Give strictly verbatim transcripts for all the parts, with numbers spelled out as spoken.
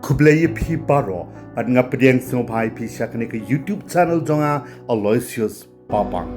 Khublei ïa phi baroh, bad nga pdiang sngewbha ïa phi sha kane ka YouTube channel jong nga, Aloysius Papang.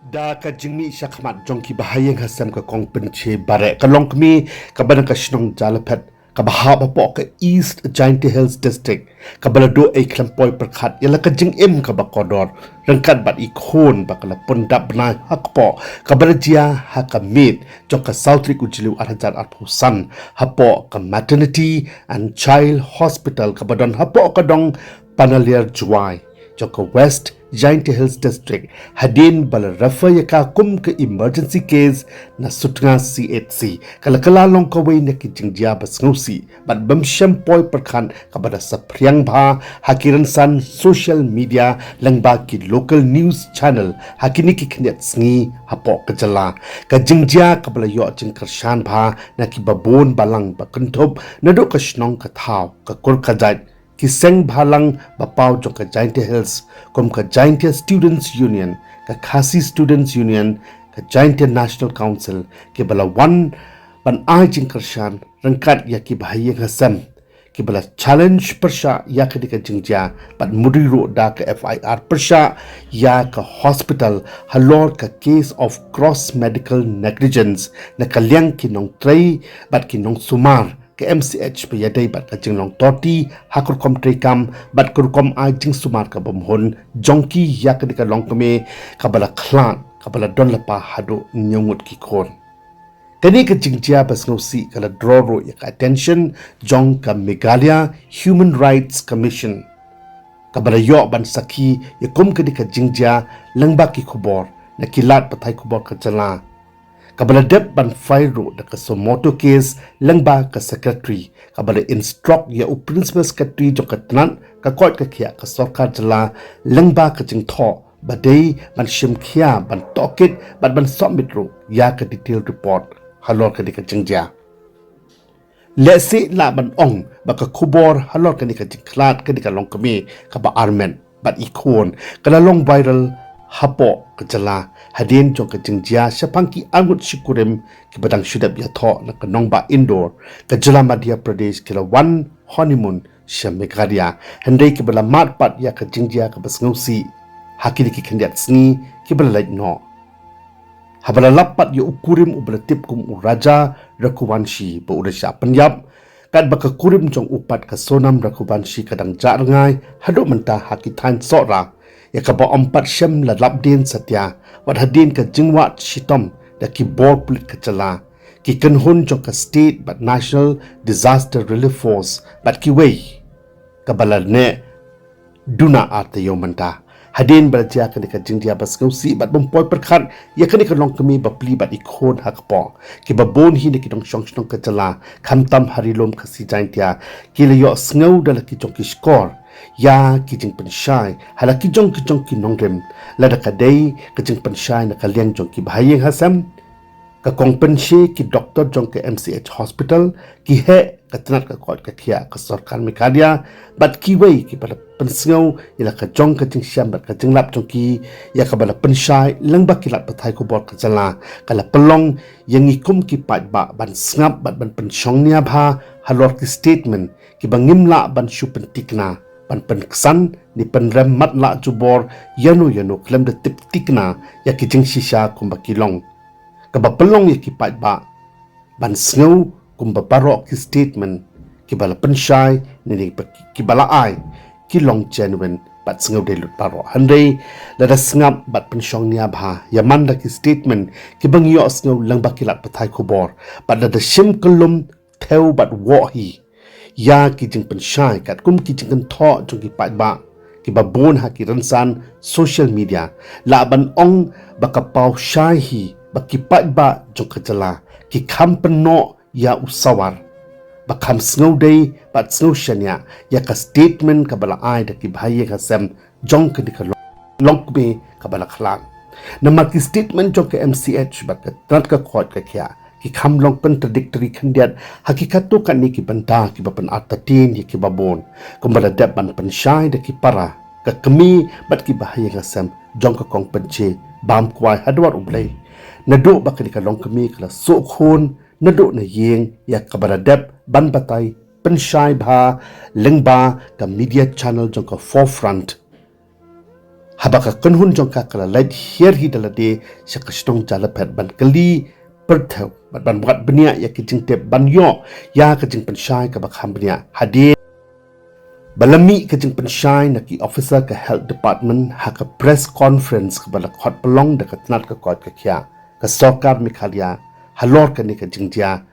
Da ka jingmih shakhmat jong ki bahaïing hasem ka Kong Pynche Bareh, ka longkmie kaba na ka shnong Jalaphet, kaba hap hapoh ka East Jaintia Hills District, kaba la duh ei khlem poi pyrkhat ïa la ka jingim kaba kordor, ryngkat bad i khun ba ka la pun dap bnai ha kpoh, kaba la jia ha ka miet jong ka saw tarik u Jylliew ar hajar arphew san, hapoh ka Maternity and Child Hospital kaba don hapoh ka dong Panaliar Jowai jong ka West Jaintia Hills District, hadien ba la refer ïa ka kum ka emergency case na Sutnga C H C. Ka la kylla long kawei na ki jingjia ba sngewsih bad bym shym poi pyrkhat kaba da saphriang bha ha ki rynsan social media lyngba ki local news channel ha kine ki khyndiat sngi hapoh ka jylla. Ka jingjia kaba la ïoh jingkyrshan bha na ki babun balang ba kynthup naduh ka shnong ka thaw, ka kur ka jait, ki seng bhalang ba paw jong ka Jaintia Hills, kum ka Jaintia Students Union, ka Khasi Students Union, ka Jaintia National Council, kiba la wan ban ai jingkyrshan ryngkat ïa ki bahaïing hasem, kiba la challenge pyrshah ïa kane ka jingjia bad mudui ruh da ka F I R pyrshah ïa ka hospital halor ka case of gross medical negligence na ka liang ki nongtrei bad ki nongsumar ka M C H ba ïadei bad ka jinglong torti ha ka rukom treikam bad ka rukom ai jingsumar ka bym hun jong ki ïa kane ka longkmie kaba la khlad, kaba la don lypa haduh hynñiew ngut ki khun. Kane ka jingjia ba sngewsih ka la draw ruh ïa ka attention jong ka Meghalaya Human Rights Commission, kaba la ïoh ban sakhi ïa kum kane ka jingjia lyngba ki khubor na ki lad pathai khubor ka jylla, kaba la dep ban file ruh da ka suo motu case lyngba ka secretary, kaba la instruct ïa u principal secretary jong ka tnat ka koit ka khiah ka sorkar jylla lyngba ka jingthoh ba dei ban shim khia, ban tohkit bad ban submit ruh ïa ka detail report halor kane ka jingjia. Lehse lah ban ong ba ka khubor halor kane ka jingkhlad kane ka longkmie kaba armet bad i khun ka la long viral hapoh ka jylla hadien jong ka jingjia shaphang ki arngut shi kurim kiba dang shu dep ïathoh na ka nongbah Indore, ka jylla Madhya Pradesh, ki la wan honeymoon sha Meghalaya, hynrei kiba la mad pat ïa ka jingjia kaba sngewsih ha kine ki khyndiat sngi kiba la leit noh. Haba la lap pat ïa u kurim uba la tip kum u Raja Raghuvanshi ba u la shah pynïap, katba ka kurim jong u pat ka Sonam Raghuvanshi ka dang jah rngai haduh mynta ha ki thaiñ Sohra, ïa kaba ym pat shym la lap dien satia wat hadien ka jingwad shitom da ki bor pulit ka jylla, ki kynhun jong ka State bad National Disaster Relief Force bad kiwei, kaba la neh duna ar taïew mynta. Hadien ba la jia kane ka jingjia ba sngewsih bad bym poi pyrkhat ïa kane ka longkmie bapli bad i khun ha kpoh, kiba bun hi na ki nongshong shnong ka jylla, khamtam ha Ri Lum Khasi Jaintia, ki la ïohsngew da la ki jong ki shkor ïa ki jingpynshai ha la ki jong ki jong ki nongrim, lada ka dei ka jingpynshai na ka liang jong ki bahaïing hasem, ka Kong Pynche, ki doktor jong ka M C H hospital, ki heh ka tnat ka koit ka khiah ka sorkar Meghalaya bad kiwei kiba la pynsngew ïa la ka jong ka jingshem bad ka jinglap jong ki ïa kaba la pynshai lyngba ki lad pathai khubor ka jylla, ka la pynlong ïa ngi kum ki paidbah ban sngap bad ban pynshong nia bha halor ki statement kiba ngim lah ban shu pyntikna, ban pynksan ne pynrem matlah jubor ïano ïano khlem da tip tikna ïa ki jingshisha kumba ki long. Kaba pynlong ïa ki paidbah ban sngew kumba baroh ki statement kiba la pynshai ne kiba la ai ki long genuine bad sngewdei lut baroh. Hynrei lada sngap bad pynshong nia bha ïa man la ki statement kiba ngi ïohsngew lyngba ki lad pathai khubor bad lada shim kyllum thew bad woh hi ïa ki jingpynshai katkum ki jingkynthoh jong ki paidbah kiba bun ha ki rynsan social media, lah ban ong ba ka paw shai hi ba ki paidbah jong ka jylla ki kham pynnoh ïa u sawar, ba kham sngewdei bad sngewshaniah ïa ka statement kaba la ai da ki bahaïing hasem jong kane ka long, longkmie kaba la khlad. Namar ki statement jong ka M C H bad ka tnat ka koit ka khiah ki kham long contradictory khyndiat ha ki katto katne ki bynta kiba pynartatien ïa kiba bun, kumba la dep ban pynshai da ki para, ka kmie bad ki bahaïing hasem jong ka Kong Pynche Bamkwai ha dwar U Blei, naduh ba kane ka longkmie ka la suh khun naduh na ïing ïa kaba la dep ban batai pynshai bha lyngba ka media channel jong ka Forefront. Haba ka kynhun jong ka ka la leit hiar hi da lade sha ka shnong Jalaphet ban kylli pyrthew bad ban wad bniah ïa ki jingtip ban ïoh ïa ka jingpynshai kaba kham bniah. Hadien ba la mih ka jingpynshai na ki officer ka Health Department ha ka press conference kaba la khot pynlong da ka tnat ka koit ka khiah ka sorkar Meghalaya halor kane ka jingjia,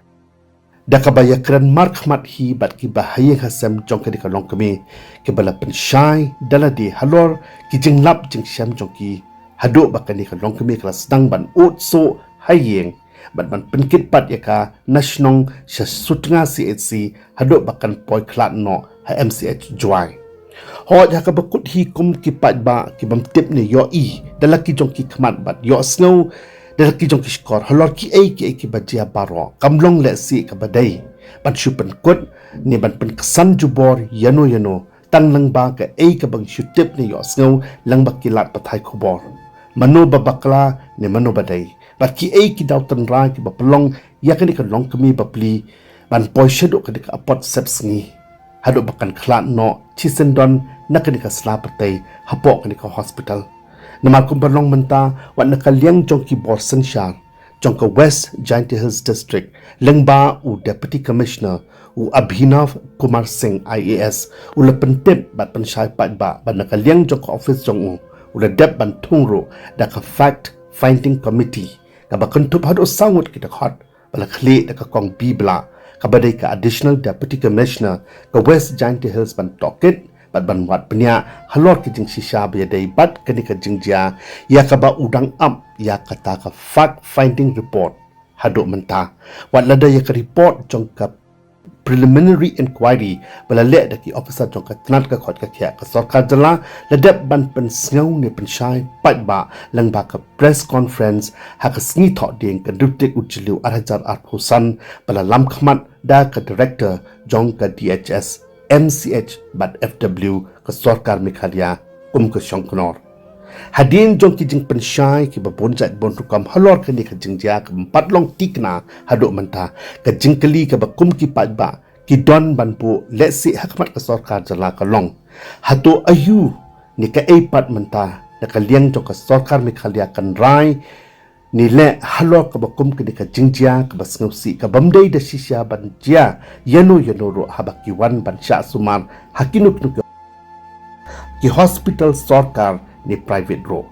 da kaba ïakren markhmat hi bad ki bahaïing hasem jong kane ka longkmie kiba la pynshai da lade halor ki jinglap jingshem jong ki, haduh ba kane ka longkmie ka la sdang ban ud suh ha ïing bad ban pynkit pat ïa ka na shnong sha Sutnga C H C haduh ba kan poi khlad noh ha M C H Jowai. Hooid, ha kaba kut hi kum ki paidbah ki bym tip ne ïohi da la ki jong ki khmat bad ïohsngew da la ki jong ki shkor halor kiei kiei kiba jia baroh, kam long lehse kaba dei ban shu pynkut ne ban pynksan jubor ïano ïano tang lyngba kaei kaba ngi shu tip ne ïohsngew lyngba ki lad pathai khubor, mano ba bakla ne mano ba dei, bad kiei ki daw tynrai kiba pynlong ïa kane ka longkmie bapli ban poi shaduh kane ka apot sepsngi haduh ba kan khlad noh shisyndon na kane ka sla pyrthei hapoh kane ka hospital. Namar kumba long mynta, wat na ka liang jong ki bor synshar jong ka West Jaintia Hills District, lyngba u Deputy Commissioner u Abhinav Kumar Singh I A S, u la pyntip bad pynshai paidbah ba na ka liang jong ka office jong u, u la dep ban thung ruh da ka Fact Finding Committee kaba kynthup haduh saw ngut ki dkhot, ba la khlieh da ka Kong B Blah, kaba dei ka Additional Deputy Commissioner ka West Jaintia Hills, ban tohkit bad ban wad bniah halor ki jingshisha ba ïadei bad kane ka jingjia, ïa kaba u dang ap ïa kata ka fact finding report haduh mynta. Wat lada ïa ka report jong ka preliminary inquiry ba la leh da ki officer jong ka tnat ka koit ka khiah ka sorkar jylla la dep ban pynsngew ne pynshai paidbah lyngba ka press conference ha ka sngi Thohdieng ka hynriew tarik u Jylliew ar hajar arphew san, ba la lam khmat da ka director jong ka D H S, M C H bad F W ka sorkar Meghalaya kum ka shongknor. Hadien jong ki jingpynshai kiba bun jait bun rukom halor kane ka jingjia kaba ym pat long tikna haduh mynta, ka jingkylli kaba kum ki paidbah ki don ban buh lehse ha khmat ka sorkar jylla ka long, hato aïu ne kaei pat mynta na ka liang jong ka sorkar Meghalaya kan rai ne leh halor kaba kum kane ka jingjia kaba sngewsih, kaba ym dei da shisha ban jia ïano ïano ruh haba ki wan ban shah sumar ha kino kino ki hospital sorkar ne private ruh.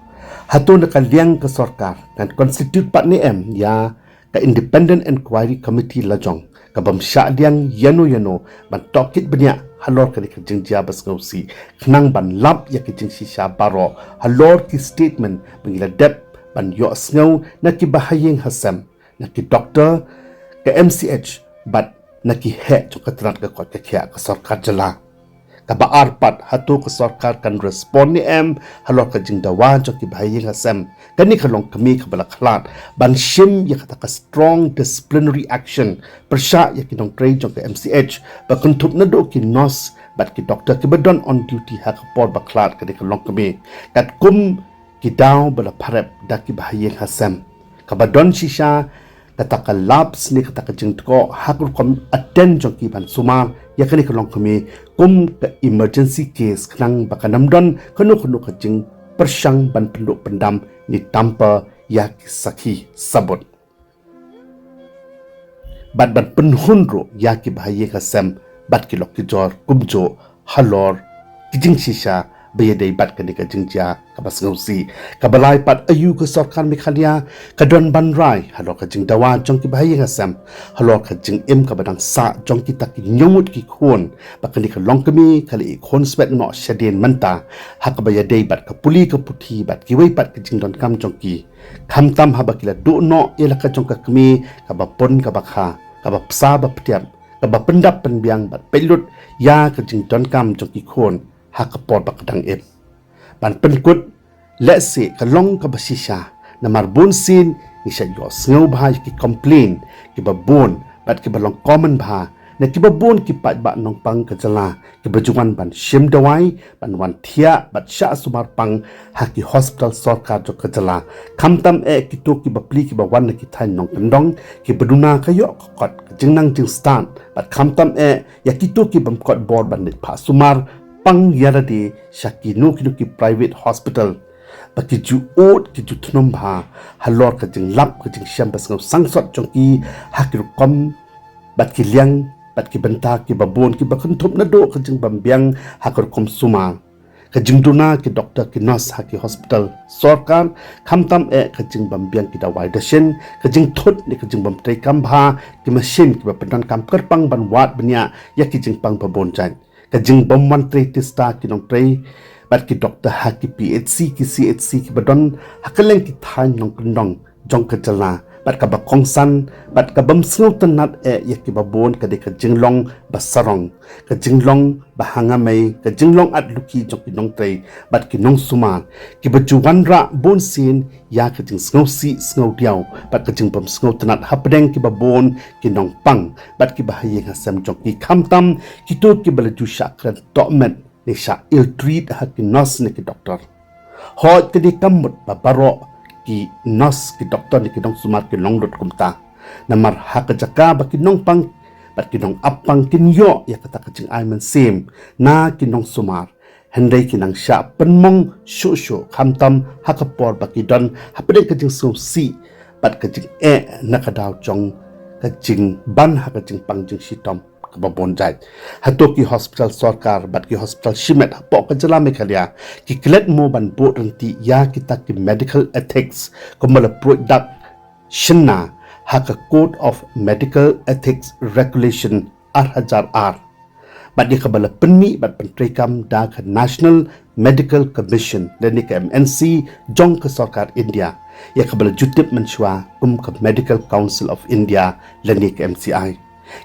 Hato na ka liang ka sorkar kan constitute pat ne em ïa ka Independent Inquiry Committee lajong kaba ym shah liang ïano ïano ban tohkit bniah halor kane ka jingjia ba sngewsih, khnang ban lap ïa ki jingshisha baroh halor ki statement ba ngi la dep ban ïohsngew na ki bahaïing hasem, na ki doktor, ka M C H bad na ki heh jong ka tnat ka koit ka khiah ka sorkar jylla. Kaba ar pat, hato ka sorkar kan respond ne em halor ka jingdawa jong ki bahaïing hasem? Kane ka longkmie kaba la khlad ban shim ïa kata ka strong disciplinary action pyrshah ïa ki nongtrei jong ka M C H, ba kynthup naduh ki nurse bad ki doktor kiba don on duty ha ka por ba khlad kane ka longkmie, katkum ki daw ba la pharep da ki bahaïing hasem. Kaba don shisha kata ka lapse ne kata ka jingtkoh ha ka rukom attend jong ki ban sumar ïa kane ka longkmie kum ka emergency case, khnang ba kan ym don kano kano ka jingpyrshang ban pynduh pyndam ne tamper ïa ki sakhi sabut, bad ban pynhun ruh ïa ki bahaïing hasem bad ki lok ki jor kumjuh halor ki jingshisha ba ïadei bad kane ka jingjia kaba sngewsih. Kaba lai pat, aiu ka sorkar Meghalaya ka don ban rai halor ka jingdawa jong kiba ha ïing ha sem, halor ka jingim kaba dang sah jong kita ki ñiewmut ki khun, ba kane ka longkmie ka la ïakhun swet noh shadien mynta ha kaba ïadei bad ka pule ka puthi bad kiwei pat ki jingdonkam jong ki, khamtam haba ki la duh noh ïa la ka jong ka kmie kaba pun kaba kha, kaba psa ba ptiap, kaba pyndap pynbiang bad peit lut ïa ka jingdonkam jong ki khun ha ka por ba ka dang im. Ban pynkut, lehse ka long kaba shisha, namar bun sien ngi shait ïohsngew bha ïa ki complain kiba bun bad kiba long common bha na kiba bun ki paidbah nongpang ka jylla, kiba ju wan ban shim dawai, ban wan thiah bad shah sumar pang ha ki hospital sorkar jong ka jylla. Khamtam eh kito kiba plie kiba wan na ki thaiñ nongkyndong, kiba duna ka ïoh ka kot ka jingnang jingstad, bad khamtam eh ïa kito ki bym kot bor ban leit phah sumar pang ïa lade sha kino kino ki private hospital, ba ki ju ud ki ju thnum bha halor ka jinglap ka jingshem ba sngew sangsot jong ki ha ki rukom bad ki liang bad ki bynta kiba bun kiba kynthup naduh ka jingbymbiang ha ka rukom sumar, ka jingduna ki doktor ki nurse ha ki hospital sorkar, khamtam eh ka jingbymbiang ki dawai dashin, ka jingthut ne ka jingbymtrei kam bha ki mashin kiba pyndonkam kyrpang ban wad bniah ïa ki jingpang ba bun jait, ka jingbymwan trei tista ki nongtrei bad ki doktor ha ki P H C ki C H C kiba don ha kylleng ki thaiñ nongkyndong jong ka jylla, bad kaba kongsan bad ka bym sngewtynnad eh ïa kiba bun ka dei ka jinglong ba sarong, ka jinglong ba hangamei, ka jinglong at luki jong ki nongtrei bad ki nongsumar, kiba ju wanrah bun sien ïa ka jingsngewsih sngewdiaw bad ka jingbym sngewtynnad hapdeng kiba bun ki nongpang bad kiba ha ïing ha sem jong ki, khamtam kito kiba la ju shah kren tohmet ne shah ill treat ha ki nurse ne ki doktor. Hooid, ka dei ka mut ba baroh ki nurse, ki doktor ne ki nongsumar ki long lut kumta, namar ha ka jaka ba ki nongpang bad ki nongap pang kin ïoh ïa kata ka jingai mynsiem na ki nongsumar, hynrei ki nang shah pynmong shuh shuh, khamtam ha ka por ba ki don hapdeng ka jingsngewsih bad ka jingeh na ka daw jong ka jingban ha ka jingpang jingshitom kaba bun jait. Hato ki hospital sorkar bad ki hospital shimet hapoh ka jylla Meghalaya ki klet mo ban buh ryntih ïa kita ki medical ethics, kumba la pruid dak shynna ha ka Code of Medical Ethics Regulation ar hajar ar, bad ïa kaba la pynmih bad pyntreikam da ka National Medical Commission lane ka M N C jong ka sorkar India, ïa kaba la ju tip mynshuwa kum ka Medical Council of India lane ka M C I.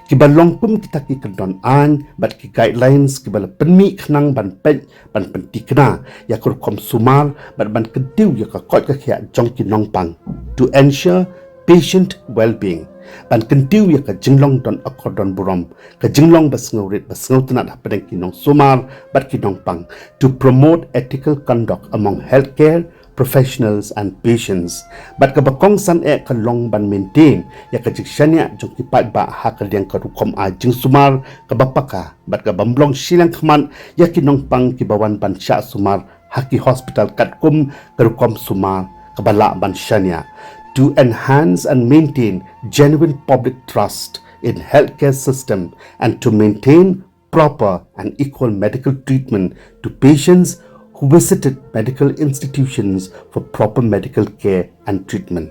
Kiba long kum kita ki kyndon aiñ bad ki guidelines kiba la pynmih khnang ban peit, ban pyntikna ïa ka rukom sumar bad ban kyntiew ïa ka koit ka khiah jong ki nongpang, to ensure patient well-being, ban kyntiew ïa ka jinglong don akor don burom, ka jinglong ba sngewrit ba sngewtynnad hapdeng ki nongsumar bad ki nongpang, to promote ethical conduct among healthcare professionals and patients, bad kaba kongsan eh ka long ban maintain ïa ka jingshaniah jong ki paidbah ha ka liang ka rukom ai jingsumar kaba paka bad ka bym long shiliang khmat ïa ki nongpang kiba wan ban shah sumar ha ki hospital katkum ka rukom sumar kaba lah ban shaniah, to enhance and maintain genuine public trust in healthcare system and to maintain proper and equal medical treatment to patients who visited medical institutions for proper medical care and treatment.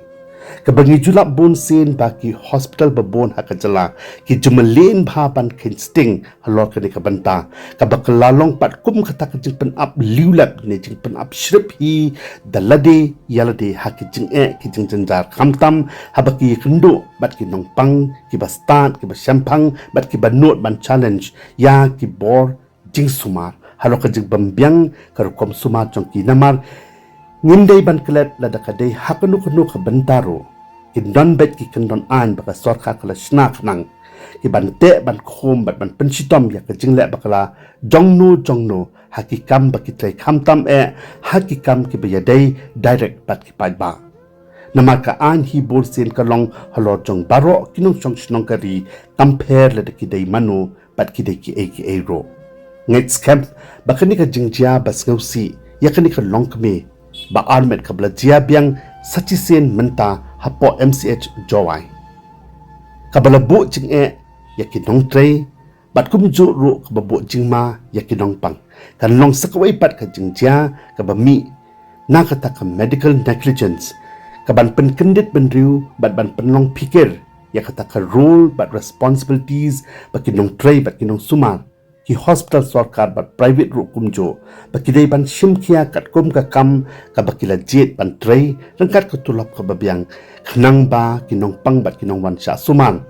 Kaba ngi ju lap bun sien ba ki hospital ba bun ha ka jylla ki ju mlien bha ban kheiñ sting halor kane ka bynta, kaba ka la long pat kum kata ka jingpynap liulep ne jingpynap shrip hi da lade ïa lade ha ki jingeh ki jingjynjar, khamtam haba ki ïakynduh bad ki nongpang kiba stad, kiba shemphang bad kiba nud ban challenge ïa ki bor jingsumar halor ka jingbymbiang ka rukom sumar jong ki. Namar ngim dei ban klet lada ka dei ha kano kano ka bynta ruh, kin don beit ki kyndon aiñ ba ka sorkar ka la shna khnang, ki ban teh ban khum bad ban pynshitom ïa ka jingleh bakla jongno jongno ha ki kam ba ki trei, khamtam eh ha ki kam kiba ïadei direct bad ki paidbah. Namar ka aiñ hi bun sien ka long halor jong baroh ki nongshong shnong ka ri, kam pher lada ki dei mano bad ki dei kiei kiei ruh. Ngeit skhem ba kane ka jingjia ba sngewsih ïa kane ka longkmie ba armet kaba la jia biang sa shisien mynta hapoh M C H Jowai, kaba la buh jingeh ïa ki nongtrei bad kumjuh ruh kaba buh jingma ïa ki nongpang. Kan long sa kawei pat ka jingjia kaba mih na kata ka medical negligence, kaban pynkyndit bynriew bad ban pynlong phikir ïa kata ka role bad responsibilities ba ki nongtrei bad ki nongsumar, ki hospital sorkar bad private ruh kumjuh, ba ki dei ban shim khia katkum ka kam kaba ki la jied ban trei ryngkat ka tulop kaba biang, khnang ba ki nongpang bad ki nongwan shah sumar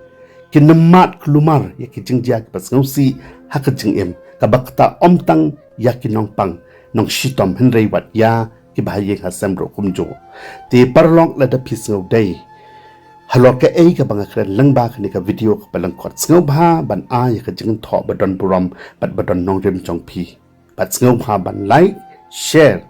kin ym mad khlumar ïa ki jingjia kiba sngewsih ha ka jingim, kaba kata ym tang ïa ki nongpang nongshitom hynrei wat ïa kiba ha ïing ha sem ruh kumjuh. Te paralok, lada phi sngewdei halor kaei kaba nga kren lyngba kane ka video kaba lyngkot, sngewbha ban ai ïa ka jingthoh ba don burom bad ba don nongrim jong phi. Bad sngewbha ban like, share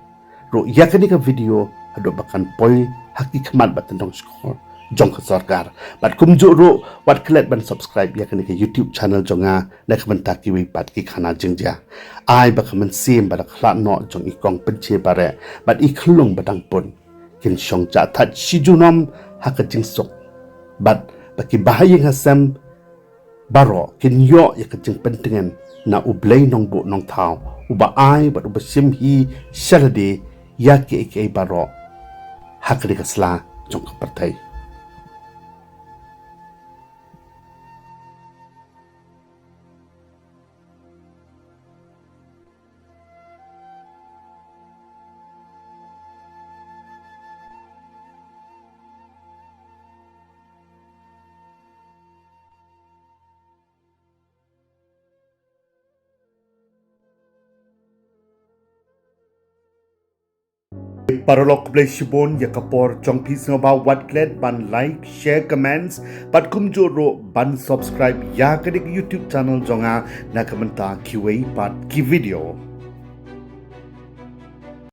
ruh ïa kane ka video haduh ba kan poi ha ki khmat bad tnat shkor jong ka sorkar. Bad kumjuh ruh wat klet ban subscribe ïa kane ka YouTube channel jong nga na ka bynta kiwei pat ki khana jingjia. Ai ba ka mynsiem ba la khlad noh jong i Kong Pynche Bareh bad i khyllung ba dang pun kin shong jah thait shi junom ha ka jingsuk, bad ba kiba ha ïing ha sem baroh kin ïoh ïa ka jingpyntngen na U Blei Nongbuh Nongthaw, uba ai bad uba shim hi sha lade ïa kiei kiei baroh ha kane ka sla jong ka pyrthei. Paralok, khublei shibun ïa ka por jong phi. Sngewbha wat klet ban like, share, comments bad kumjuh ruh ban subscribe ïa kane ka YouTube channel jong nga na ka bynta kiwei pat ki video.